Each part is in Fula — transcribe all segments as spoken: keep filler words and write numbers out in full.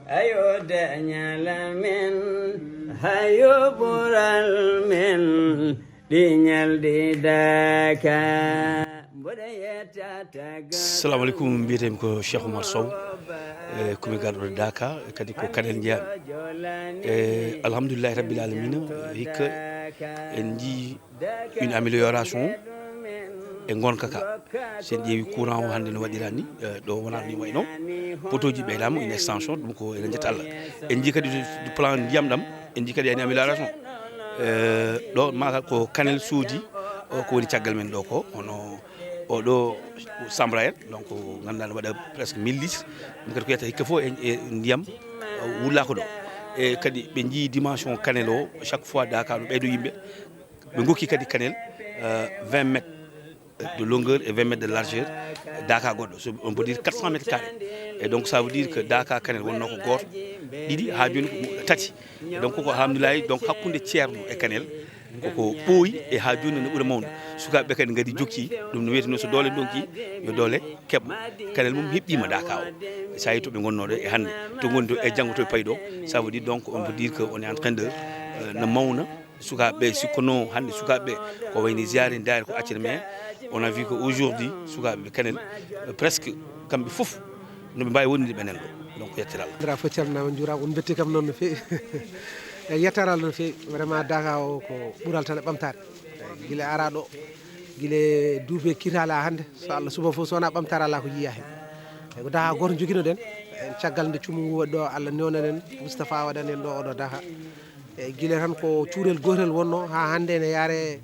Ayo dañal men, hayo ɓural men, ɗi ñalɗi daka. Mboɗo yetta tagal. Salamu aleykum, mbiyetemi ko Cheikh Oumar Sow. E, komi garɗo Daka, kadi ko Kanel jeyaami. E, alhamdulillahi rabbil alamina, hikka en jii une amélioration e ngonka ka. So en ƴeewi courant o hannde no waɗira ni, eh, ɗo wonaa ni wayno. Potoji ɓeydaama, une extension, ɗum ko enen jetta Allah. En jii kadi du plan ndiyam ɗam, en jii kadi yani amélioration. Eh, ɗo maka ko Kanel suudi, o ko woni caggal men ɗo ko, hono oɗo Samra en, donc ngannduɗaa ne waɗa presque mille litres. Ɗum kadi ko yetta hikka fof e, e ndiyam, eh, wullako ɗo. E kadi ɓe jii dimension Kanel o, chaque fois Daka no ɓeydo yimɓe. Ɓe gokki kadi Kanel, euh, vingt mètres de longueur et vingt mètres de largeur, Daka goɗɗo. So, on peut dire quatre cents mètres carrés. Et donc, ça veut dire que Daka Kanel wonno ko gooto, ɗiɗi, haa jooni ko tati. Et donc, ko alhamdulillahi, donc, hakkunde Ceerno e Kanel, koko ɓooyi e haa jooni no ɓura mawnude. Sukaaɓe ɓe kadi ngari jokki, ɗum no wiyeteno so doole donki, yo doole keɓ. Kanel mum heɓɓiima Daka o. So a yii to ɓe ngonnoo ɗo e hannde, to ngoni to e janngo to e payi ɗo, ça veut dire donc, on peut dire que on est en train de, euh, no mawna. Sukaaɓe ɓe sikkono hannde sukaaɓe ɓe ko wayni ziyaare ndaari ko accata, mais on a vu que aujourd'hui sukaaɓe ɓe Kanel, euh, presque kamɓe fof no ɓe mbaawi wondude ɓe nanɗo. Donc yettere Allah. Ndira fof calminaama, njuuraama, on mbetti kam noon no feewi. E yettaare Allah no feewi. Vraiment Daka o ko ɓural tan e ɓamtaare. Gila ara ɗo, gila duuɓi kiitaale haa hannde, so Allah suba fof so wonaa ɓamtaare alaa ko yiyaa heen. E ko Daka gooto njoginoɗen. En caggal nde cumu ngu waɗi ɗo, Allah newnan en, Moustapha waɗan en ɗo oɗo Daka. E gila tan ko cuurel gootel wonno, haa hannde ene yaare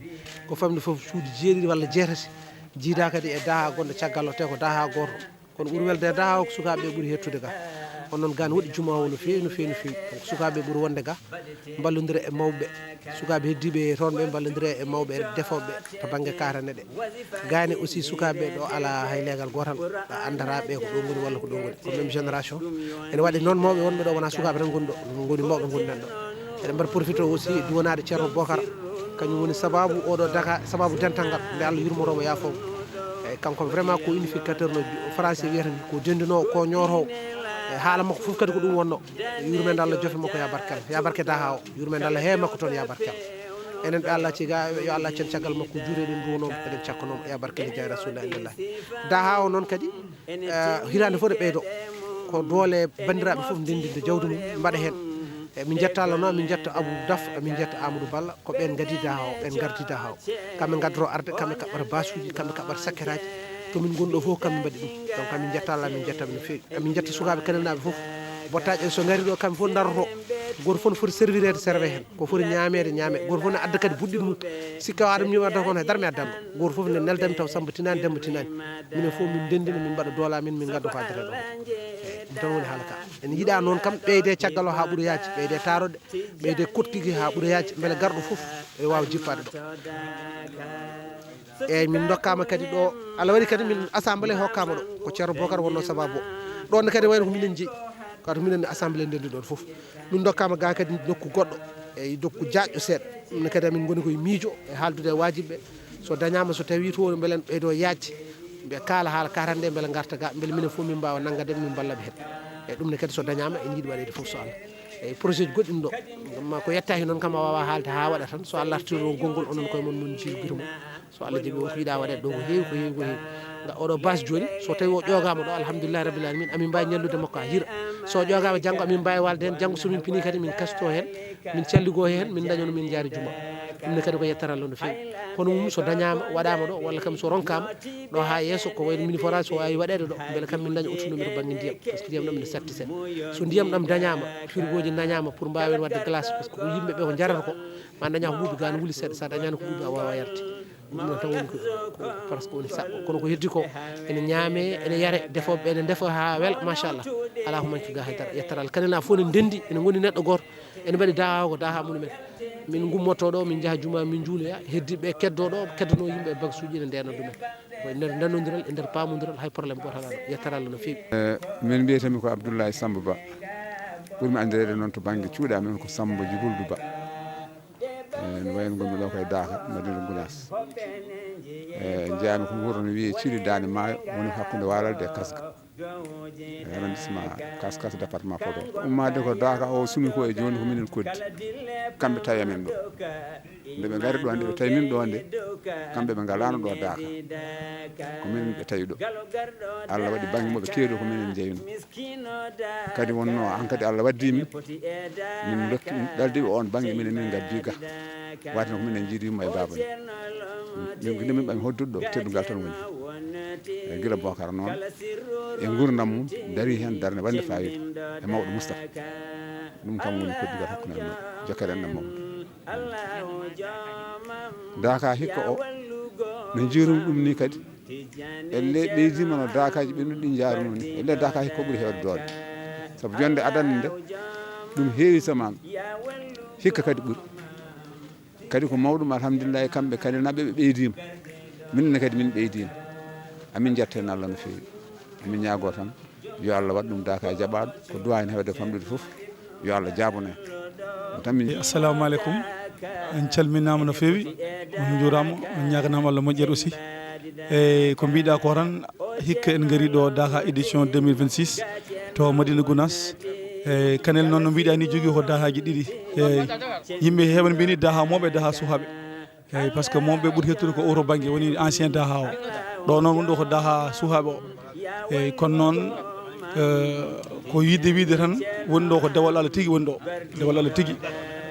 ko famɗi fof cuuɗi jeeɗiɗi walla jeetati. Jiida kadi e Daka gonɗo caggal o, te ko Daka gooto. Kono ɓuri welde e Daka o ko sukaaɓe ɓe ɓuri hettude ga. On noon gaan woɗɗi juma o no feewi, no feewi, no feewi. Donc sukaaɓe ɓuri wonde ga, mballondira e mawɓe. Sukaaɓe heddiiɓe toon ɓe mballondira e mawɓe defooɓe to bannge kaatane ɗe. Gaani aussi sukaaɓe ɗo alaa hay leegal gootal, ɓe anndataa ɓe ko ɗo ngoni walla ko ɗo ngoni. Ko même génération. Ene waɗi noon mawɓe wonɓe ɗo wonaa sukaaɓe tan ngoni ɗo, ngoni mawɓe ngoni nan ɗo. Eɗen mbaɗa profité aussi duwanaade Ceerno Bokar, kañum woni sababu oɗo Daka, sababu dental ngal, nde Allah yurmotoo mo yaafoo mo. Eeyi, kanko vraiment ko unificateur no français wiyata ni, ko denndinoowo, ko ñootoowo. E haala makko fof kadi ko ɗum wonno. Yurmeende Allah jofe makko ya barkeel, ya barke Daka o. Yurmeende Allah hee makko toon ya barkeel. Enen ɓe Allah acci ga, yo Allah accu en caggal makko, juureɗen nduwanomo, eɗen cakkanoma ya barkeel jaay Rasulullah indallah. Daka o noon kadi, eh, hitaande fof ne ɓeydo. Ko doole banndiraaɓe fof ndenndinde jawdi mum, mbaɗa heen. E min njetta Allah noon, min njetta Abou Daf, min njetta Amadou Balla, ko ɓeen ngaddi Daka o, ɓeen ngardi Daka o. Kamɓe ngaddoro arde, kamɓe kaɓɓata basuuji, kamɓe kaɓɓata sakkeraaji. To min ngoni ɗo fof, kamɓe mbaɗi ɗum. Donc, amin njetta Allah, min njetta ɓe no feewi. Amin njetta sukaaɓe Kanelnaaɓe fof. Bottaaji en so ngari ɗo, kamɓe fof ndaroto. Gooto fof no foti servireede, serve heen. Ko foti ñaameede, ñaame. Gooto fof ne adda kadi buɗɗiɗi mum. Sikka o aɗa mi adda kono hay dara mi addanno. Gooto fof ne neldami taw Samba tinaani, Demba tinaani. Minen fof min ndenndina, min mbaɗa doole amin, min ngadda ko addata ɗo. Eeyi, ɗum tan woni haala ka. En yiɗa noon kam ɓeyde caggal o haa ɓura yaajde, ɓeyde taaroɗe, ɓeyde koɗkiki haa ɓura yaajde, mbele garɗo fof e waawa jippaade ɗo. Eeyi, min ndokkaama kadi ɗo, Allah waɗi kadi min assemblée hokkaama ɗo, ko Ceerno Bokar wonnoo sababu o. Ɗoon ne kadi wayno ko minen njeyi, kadi minen assemblée ndenndi ɗoon fof. Min ndokkaama ga kadi nokku goɗɗo, eeyi, nokku jaaƴɗo seeɗa. Ɗum ne kadi amin ngoni koye miijo e haaldude e waajibɓe. So dañaama, so tawii toon mbele ene ɓeydoo yaajde, ɓe kaala haala kaatane nde, mbele ngarta ga, mbele minen fof min mbaawa nanngaade, min mballa ɓe heen. Eeyi, ɗum ne kadi so dañaama, en yiɗi waɗeede fof so Allah. Eeyi, projet ji goɗɗi ɗo, amma ko yettaaki noon kam a waawaa haalde haa waɗa tan, so Allah artiri ɗo gonngol onon koye mon, mon njiilu gite mon. So Allah jaɓi, won ko yiɗaa waɗeede ɗo ko heewi, ko heewi, ko heewi. Nga oɗo base jooni, so tawii o ƴoogaama ɗo, alhamdulillahi rabbil alamin, amin mbaawi ñallude makko haa hiira. So o ƴoogaama janngo, amin mbaawi waalde heen, janngo so min pinii kadi, min kastoo heen, min calligoo heen, min ndañoo no min njaari juma. Ɗum ne kadi ko yettaare Allah no feewi. Kono mum so dañaama, waɗaama ɗo, walla kam so ronkaama ɗo haa yeeso, ko wayno mini forage, so waawi waɗeede ɗo, mbele kam min ndaña autonomie to bannge ndiyam, par ce que ndiyam ɗam ne satti seeɗa. So ndiyam ɗam dañaama, frigo ji dañaama pour mbaawen waɗde glace, par ce que ko yimɓe ɓe ko njarata ko, ma daña ko ɓuuɓi ga ne wuli seeɗa, so a dañaani ko ɓuuɓi a waawaa yarde. Ɗum noon tan woni ko, ko, ko presque woni saɗɗo. Kono ko heddi ko, ene ñaame, ene yare, defooɓe ene ndefa haa wela, machallah. Alaa ko manki ga haydara. Yettaare Allah. Kanelnaaɓe fof ne ndenndi, ene ngoni neɗɗo gooto, ene mbaɗi Daka o ko Daka mum en. Min ngummoto ɗo, min njaha juma, min njuuloya, heddiiɓe keddoo ɗo, keddanoo yimɓe e bagasuuji, ene ndeena ɗumen. Ko e nder ndenondiral, e nder paamondiral, hay problème gooto alaa ɗo. Yettaare Allah no feewi. Eh, min mbiyetee-mi ko Abdoulaye Samba Ba. Ɓurmi anndireede noon to bannge cuuɗi amen ko Samba Jibuldu Ba. Eh, no wayno ngonmi ɗo koye Daka, Madina Gounass. Eh, jeyaami ko wuro no wiyee Ciri Daande Maayo, woni hakkunde Waalalde e Kasga. E arrondissement Kaskas, département Podor. Ummaade ko Daaka o sumi ko e jooni, ko minen koddi. Kamɓe tawi amen ɗo. Nde ɓe ngari ɗo, nde ɓe tawi min ɗo, nde kamɓe ɓe ngalaano ɗo Daaka. Ko minen ɓe tawi ɗo. Allah waɗi bannge mo ɓe keewi ɗo, ko minen njeyno. Kadi wonno, hankadi Allah waddi min, min ndokki, min ɗaldi ɓe on bannge, minen min ngaddi ga. Wati no ko minen njiidi yumma e baaba ni. Min gindi min ɓami hoddude ɗo, teddungal tan woni. E gila Bokar noon, e nguurndam mum, dari heen darnde wande fayida e mawɗo Moustapha. Ɗum kam woni koddigal hakkunde amen, jokkere enɗam mawɗo. Daaka hikka o, no njiirum ɗum ni kadi. Elle ɓeydima no daakaaji ɓennuɗi ɗi njaarunoo ni. Elle daaka hikka o ɓuri heewde doole. Sabu jonde adannde nde, ɗum heewi saman. Hikka kadi ɓuri. Kadi ko mawɗum, alhamdulillahi, kamɓe kadi naɓe ɓe ɓeydiima. Minen ne kadi min ɓeydiima. Amin njatta heen Allah no feewi. Amin ñaagoo tan yo Allah waɗ ɗum daaka jaɓaaɗo. Ko duwaa heen heewde famɗude fof, yo Allah jaabano en. Ɗum tan min. Assalamu aleykum. En calminaama no feewi. On njuuraama, on ñaaganaama Allah moƴƴere aussi. E ko mbiɗa ko tan, hikka en ngari ɗo Daaka édition deux mille vingt-six to Madina Gounass. E Kanel noon no mbiɗa ni jogii ko daahaaji ɗiɗi. E yimɓe heewan mbini daahaa mawɓe, daahaa suhaaɓe. Eyyi, par ce que mawɓe ɓuri hettude ko oto bannge woni ancien daaha o. Ɗo noon woni ɗo ko daaha suhaaɓe o. Eyyi, kono noon, eh, ko yidde wiide tan woni ɗo ko dewal Allah tigi woni ɗo. Dewal Allah tigi.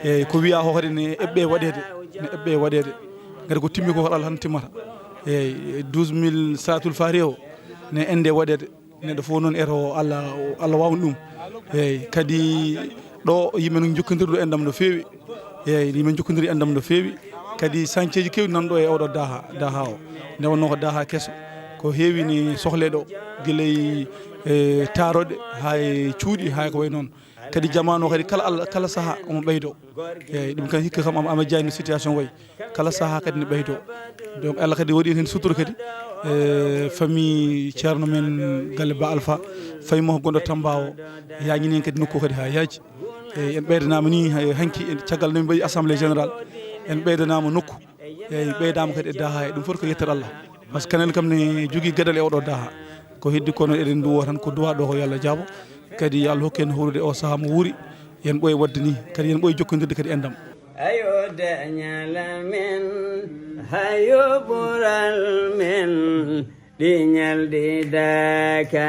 Eyyi, ko wiya ko kadi ne eɓɓe waɗeede, ne eɓɓe waɗeede. Ngati ko timmi ko Allah tan timmata. Eyyi, douze mille salatul fatiha o ne ende waɗeede. Neɗɗo fof noon eto Allah, Allah wawni ɗum. Eyyi, kadi ɗo yimɓe no jokkondirɗo enɗam no feewi. Eyyi, yimɓe jokkondiri enɗam no feewi. Kadi sancieji kewɗi nan ɗo e oɗo daaha, daaha o. Nde wonno ko daaha keso. Ko heewi ni sohle ɗo. Gila e, e taaroɗe, haa e cuuɗi, haa e ko wayi noon. Kadi jamaanu o kadi kala Allah, kala saha omo ɓeydo. Eyyi, ɗum kan hikka kam ama, ama jaani situation wayi. Kala saha kadi ne ɓeydo. Donc Allah kadi waɗi heen sutura kadi. E famille Ceerno men galle Ba Alpha, fayi mo gonɗo Tamba o, yaañini heen kadi nokku kadi haa yaaji. Eyyi, en ɓeydanaama ni, hay hanki, en, caggal no min mbaɗi assemblée générale, en ɓeydanaama nokku. Eyyi, ɓeydaama kadi e daaha, e ɗum fof ko yettere Allah. Par ce que Kanel kam ne jogii gadal e oɗo daaha. Ko heddi kono eɗen nduwo tan, ko duwa ɗo ko yo Allah jaabo. Kadi yo Allah hokku en hawrude o saha mo wuuri. Yen ɓooy waɗde ni, kadi yen ɓooy jokkondirde kadi enɗam. Ayo dañal men, hayo ɓural men, ɗi ñalɗi daaka.